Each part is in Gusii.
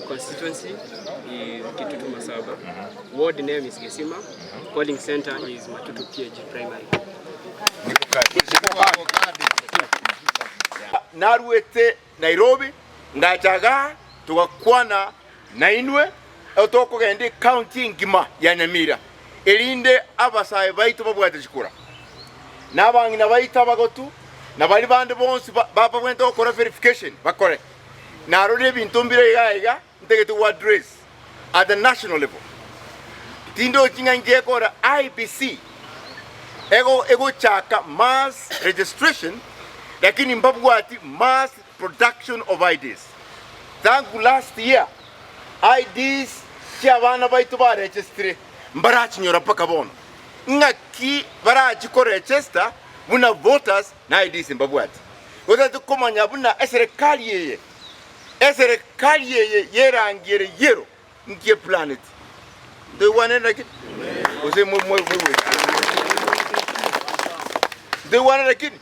Constituency is Kitutu Masaba. Ward name is Gesima. Polling center is Matutu PAG Primary. Naruete Nairobi ngacha igaa togakwana nainwe tokogenda ecounty engima ya Nyamira erinde abasae baito babwate chikura na abang'ina baito abagotu na baria bande bonsi babwenerete gokora verification bakore. Narorire ebinto mbire iga iga ntagete go address at the national level. Tindochi ng'a inche ekora IEBC ego egochaka mass registration lakini mbabwati mass production of IDs. Tangu last year IDs chia abana baito baregestire mbarachinyora mpaka bono. Ng'aki barachi koregester buna voters na IDs mbabwati? Gotagete komanya buna eserekari eye eserekari eye y'erangi ere yellow nki eplaneti. Ntoigwanere lakini? Gose mwe mwe mwe Ntoigwanere lakini?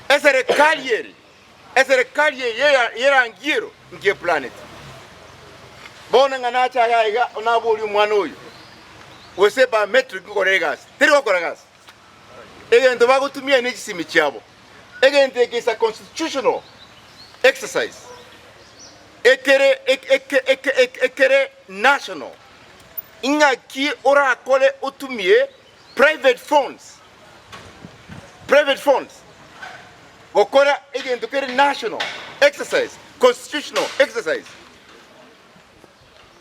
Eserekari ere eserekari eye y'erangi yellow nki eplaneti. Bono ng'a nache iga iga naborie omwana oyo gose biometric nkokora egasi, teri gokora gasi. Egento bagotumia ne chisemi chiabo. Egento eke is a constitutional exercise ekere ekere national. Ing'aki orakore otumie private phones, private phones gokora egento kere national exercise, constitutional exercise.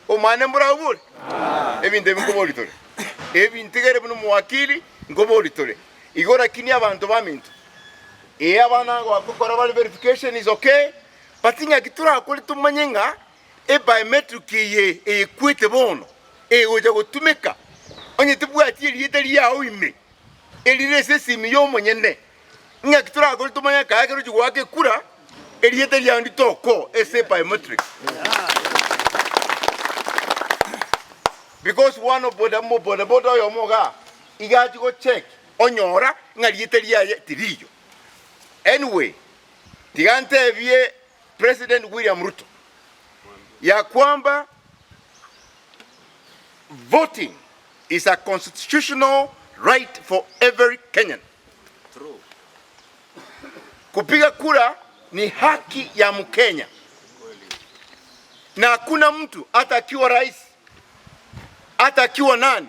Omwane mborabwo bore? Ebinto ebi nkobori tore. Ebi ntigere buna omowakili nkobori tore. Igo rakini abanto baminto, ee abana gokora bare verification is okay, but ng'aki torakore tomanye ng'a ebiometric eye eyekwete bono egocha gotumeka onye tebwati erieta riao ime erire ase esimi ya omonyene. Ng'aki torakore tomanye ekae ekero ochia goaka ekura erieta riao nditoko ase biometric. Because one of boda bodaboda oyomo igaa iga achia go check onyora ng'a rieta riaye tiriyo. Anyway, tiga ntebie President William Ruto ya kwamba voting is a constitutional right for every Kenyan. Kupiga kura ni haki ya Mkenya na hakuna mtu hata akiwa rais hata akiwa nani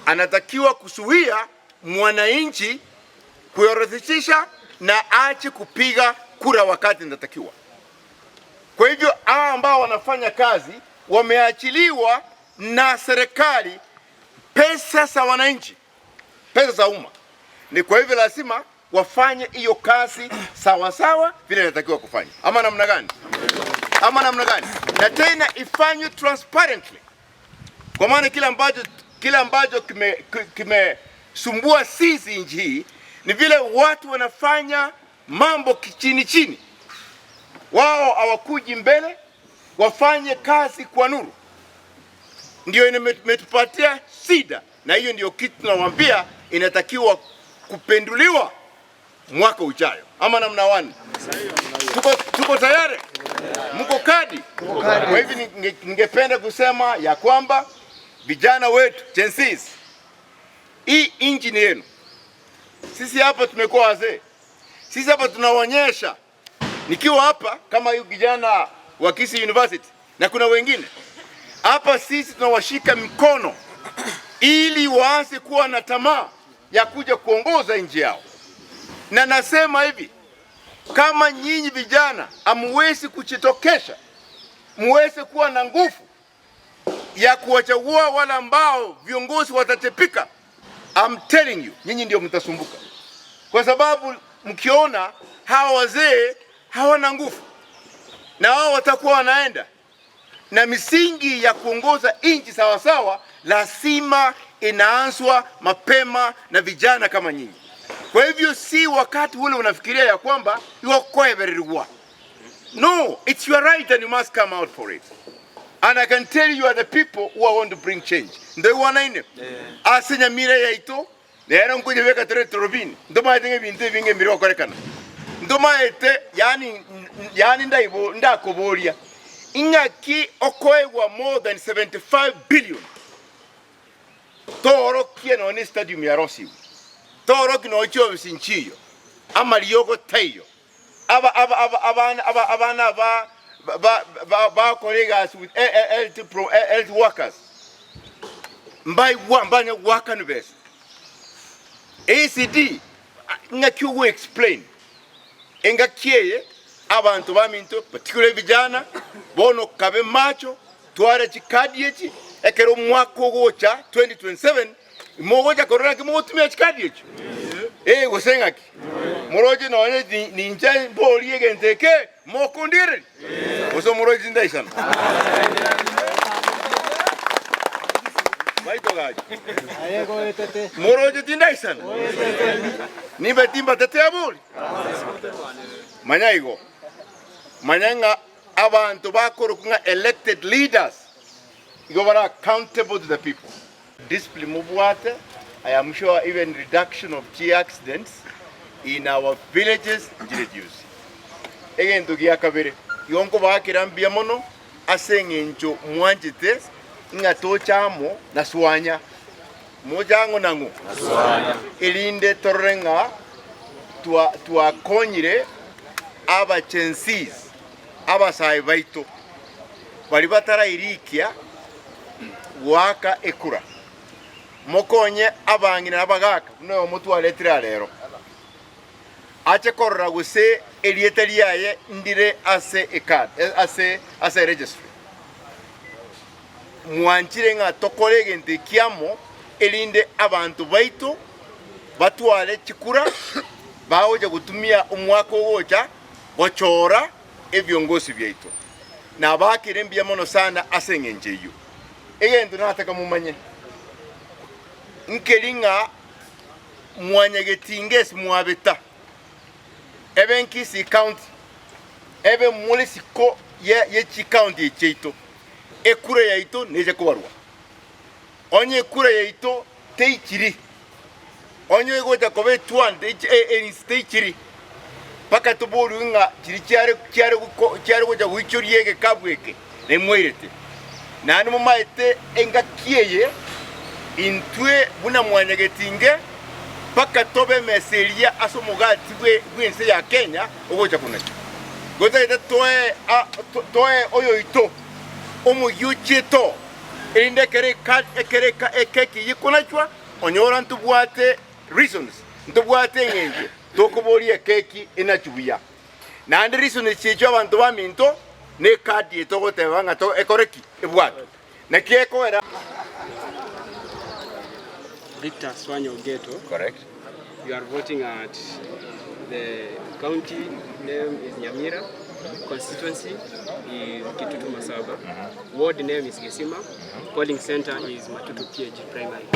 anatakiwa kuzuia mwananchi kuorodhesha na aache kupiga kura wakati inatakiwa. Kwa hivyo hawa ambao wanafanya kazi wameachiliwa na serikali pesa za wananchi, pesa za umma. Ni kwa hivyo lazima wafanye hiyo kazi sawa sawa vile inatakiwa kufanya, ama namna gani? Ama namna gani? Na tena ifanywe transparently, kwa maana kile ambacho kile ambacho kimesumbua kime sisi nchi hii ni vile watu wanafanya mambo kichini chini, wao hawakuji mbele wafanye kazi kwa nuru, ndio imetupatia shida, na hiyo ndio kitu tunawaambia inatakiwa kupenduliwa mwaka ujayo, ama namna wani? Tuko, tuko tayari? Mko kadi? Kwa hivyo ningependa kusema ya kwamba vijana wetu Gen Zs, hii nchi ni yenu. Sisi hapa tumekuwa wazee, sisi hapa tunaonyesha. Nikiwa hapa kama huyu kijana wa Kisii University na kuna wengine hapa, sisi tunawashika mikono ili waanze kuwa na tamaa ya kuja kuongoza nchi yao. Na nasema hivi, kama nyinyi vijana hamuwezi kujitokesha, muweze kuwa na nguvu ya kuwachagua wale ambao viongozi watatepika, I'm telling you, nyinyi ndio mtasumbuka, kwa sababu mkiona hawa wazee hawana nguvu na wao watakuwa wanaenda na misingi ya kuongoza nchi sawasawa, lazima inaanzwa mapema na vijana kama nyinyi. Kwa hivyo si wakati ule unafikiria ya kwamba iwakoebererwa. No, it's your right and you must come out for it. And I can tell you you are the people who are want to bring change. Ndoigwanaine? Ase Nyamira yaito nero nkoyebeka tore torobini. Ntomaete ng'a ebinto ebinge mbire gokorekana. Ntomaete yaani yaani ndaibo ndakoboria. Ing'aki okoegwa more than 75 billion toorokie nonya ne stadium yarosiwe, toorokie nonya chiofisi nchiyo, amariogo taiyo, aba aba aba abana aba abana aba ba ba bakora egasi with health pro health workers mbaigwa mbanya goakanwa besa. ECD ng'aki ogo explain Engaki eye abanto baminto batigire ebijana, bono kabe macho, tware chikadi echi, ekero omwaka ogocha 2027 mogocha korora naki mogotumia chikadi echio. Eh, gose ng'aki? Moroche nonye ninche mborie egento eke, mokondigereria? Gose moroche tindaisana? Baito gaki. Moroche tindaisana? Nimbe timbatete abori? Manya igo, manya ng'a abanto bakorokwa ng'a elected leaders igo bare accountable to the people. Discipline mobwate, I am sure even reduction of chi accidents in our villages nchireduce. Egento gia kabere, igo nkobaakera mbuya mono ase eng'encho mwanchete ng'a toche amo na swanya. Moche ang'o nang'o? Erinde torore ng'a twakonyire abachensis, abasae baito, baria batarairikia goaka ekura. Mokonye abang'ina na abagaaka buna oyomo twaretire aa rero, ache korora gose erieta riaye ndire ase ecard, ase ase eregistry. Mwanchire ng'a tokore egento eki amo, erinde abanto baito batware chikura bagocha gotumia omwaka ogocha gochora ebiongosi biaito. Nabaakire mbuya mono sana ase engencho eyio. Egento nataka momanye nkeri ng'a mwanyagetinga ase mwabeta, ebe Kisii County, ebe more isiko ye chicounty echi chiaito, ekura yaito neche kobarwa. Onye ekura yaito teichiri, onye egocha koba etuan erinsi teichiri, mpaka toborigwe ng'a chiria chiare chiare chiare gocha goichoria egekabu eke naimwairete. Naende momaete engaki eye intwe buna mwanyagetinge mpaka tobe emesa eria ase omogati bw'ense ya Kenya ogocha konacha. Gotagete toe toe oyoito omoyio ochiete oo, erinde ekero ekero ekeki eyio ekonachwa, onyora ntobwate reasons, ntobwate eng'encho tokoboria ekeki enachwe buya. Naende reason echi echio abanto baminto ne ecard eye togoteba ng'a to ekore ki? Ebwatwe. Naki ekoera. Victor Swanyo Ogeto. Correct. You are voting at the county name is Nyamira, constituency is Kitutu Masaba, ward name is Gesima, polling center is Matutu PAG Primary.